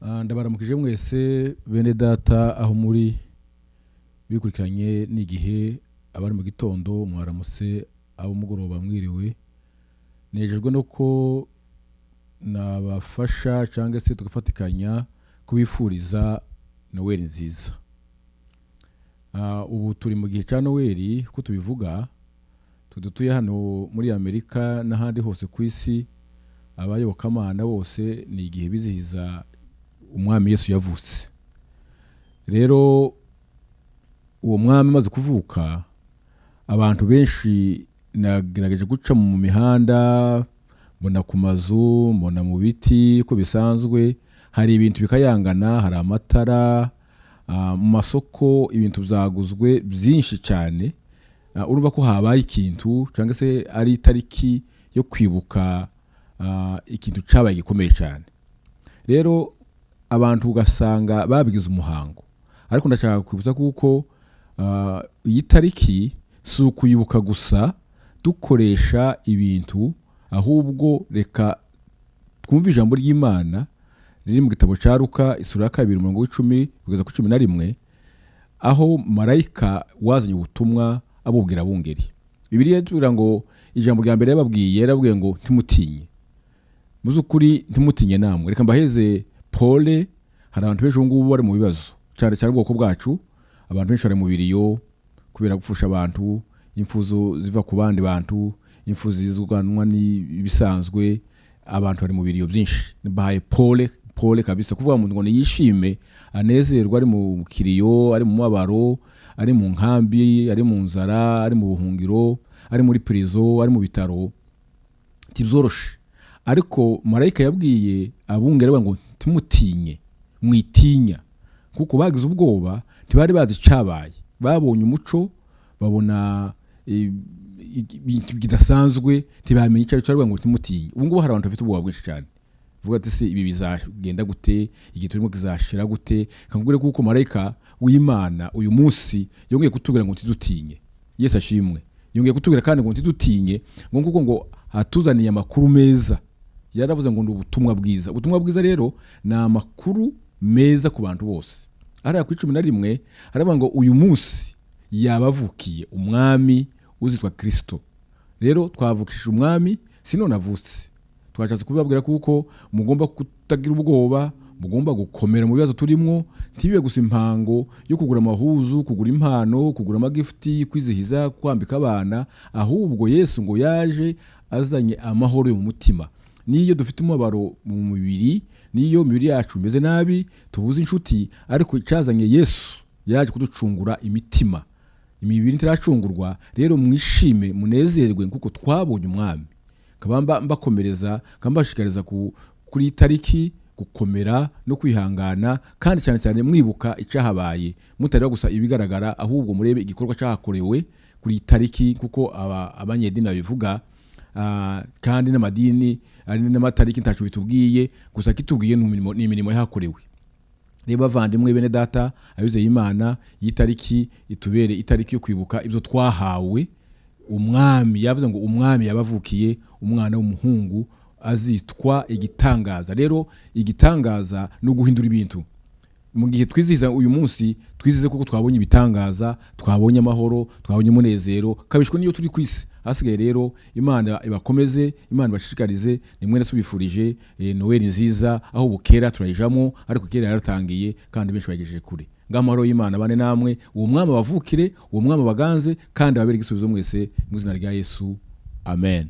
Ndabaramukije mwese bene data aho muri bikurikiranye n'igihe, abari mu gitondo mwaramutse, ab'umugoroba mwiriwe. Nejejwe no ko nabafasha cyangwa se tugafatikanya kubifuriza Noweli nziza. Ubu turi mu gihe cya Noweli, ko tubivuga dutuye hano muri Amerika n'ahandi hose ku isi, abayobokamana bose ni igihe bizihiza umwami Yesu yavutse. Rero uwo mwami amaze kuvuka, abantu benshi nagerageje guca mu mihanda, mbona ku mazu, mbona mu biti uko bisanzwe, hari ibintu bikayangana, hari amatara, mu masoko ibintu byaguzwe byinshi cyane. Urumva ko habaye ikintu cyangwa se ari itariki yo kwibuka ikintu cyabaye gikomeye cyane. Rero abantu ugasanga babigize umuhango, ariko ndashaka kwibutsa kuko iyi tariki si ukuyibuka gusa dukoresha ibintu, ahubwo reka twumve ijambo ry'Imana riri mu gitabo cya Luka isura ya 2 umurongo wa 10 kugeza ku 11, aho marayika wazanye ubutumwa abubwira abungeri. Bibiliya itubwira ngo ijambo rya mbere yababwiye, yarababwiye ngo ntimutinye. Mu by'ukuri ntimutinye namwe. Reka mbaheze pole, hari abantu benshi ubu ngubu bari mu bibazo, cyane cyane ubwoko bwacu. Abantu benshi bari mu biriyo kubera gupfusha abantu, imfuzo ziva ku bandi bantu, imfu zizwanwa n'ibisanzwe, abantu bari mu biriyo byinshi. Bahaye pole pole kabisa. Kuvuga ngo niyishime anezerwe ari mu kiriyo, ari mu mubabaro, ari mu nkambi, ari mu nzara, ari mu buhungiro, ari muri prison, ari mu bitaro, ntibyoroshe. Ariko marayika yabwiye abungeri ngo ntimutinye, mwitinya, kuko bagize ubwoba, ntibari bazi icyabaye. Babonye umuco, babona ibintu bidasanzwe, ntibamenye icyo ari cyo, ngo ntimutinye. Ubu ngubu hari abantu bafite ubwoba bwinshi cyane, vuga ati: "Se ibi bizagenda gute? Igihe turimo kizashira gute?" Kangure kuko marayika w'Imana uyu munsi yongeye kutubwira ngo ntidutinye. Yesu ashimwe. Yongeye kutubwira kandi ngo ntidutinye, ngo kuko ngo atuzaniye amakuru meza. Yaravuze ngo ni ubutumwa bwiza. Ubutumwa bwiza rero ni amakuru meza ku bantu bose. Hariya ku 11 haravuga ngo uyu munsi yabavukiye umwami uzitwa Kristo. Rero twavukishije umwami, si none avutse. Twashatse kubibabwira kuko mugomba kutagira ubwoba, mugomba gukomera mu bibazo turimo. Ntibibe gusa impango yo kugura amahuzu, kugura impano, kugura amagifuti, kwizihiza, kwambika abana, ahubwo Yesu ngo yaje azanye amahoro yo mu mutima. Niyo dufite umubabaro mu mubiri, niyo imibiri yacu imeze nabi, tubuze inshuti, ariko icyazanye Yesu, yaje kuducungura imitima, imibiri ntiracungurwa. Rero mwishime, munezerwe kuko twabonye umwami. Nkaba mbakomereza, nkaba mbashishikariza kuri iyi tariki gukomera no kwihangana, kandi cyane cyane mwibuka icyahabaye, mutareba gusa ibigaragara, ahubwo murebe igikorwa cyahakorewe kuri iyi tariki, kuko abanyedini babivuga, kandi n'amadini ari n'amatariki ntacyo bitubwiye, gusa kitubwiye ni imirimo yahakorewe. Reba bavandimwe, bene data abizeye Imana, iyi tariki itubere itariki yo kwibuka ibyo twahawe. Umwami yavuze ngo umwami yabavukiye umwana w'umuhungu azitwa igitangaza. Rero igitangaza ni uguhindura ibintu. Mu gihe twizihiza uyu munsi, twizize kuko twabonye ibitangaza, twabonye amahoro, twabonye umunezero kabishwe niyo turi ku isi. Hasigaye rero Imana ibakomeze, Imana ibashishikarize. Ni mwene tubifurije Noheli nziza. Aho bukera turayijamo, ariko kera yaratangiye kandi benshi bayigejeje kure. Ngamahoro y'Imana bane namwe, uwo mwami abavukire, uwo mwami abaganze kandi ababere igisubizo mwese, mu izina rya Yesu, amen.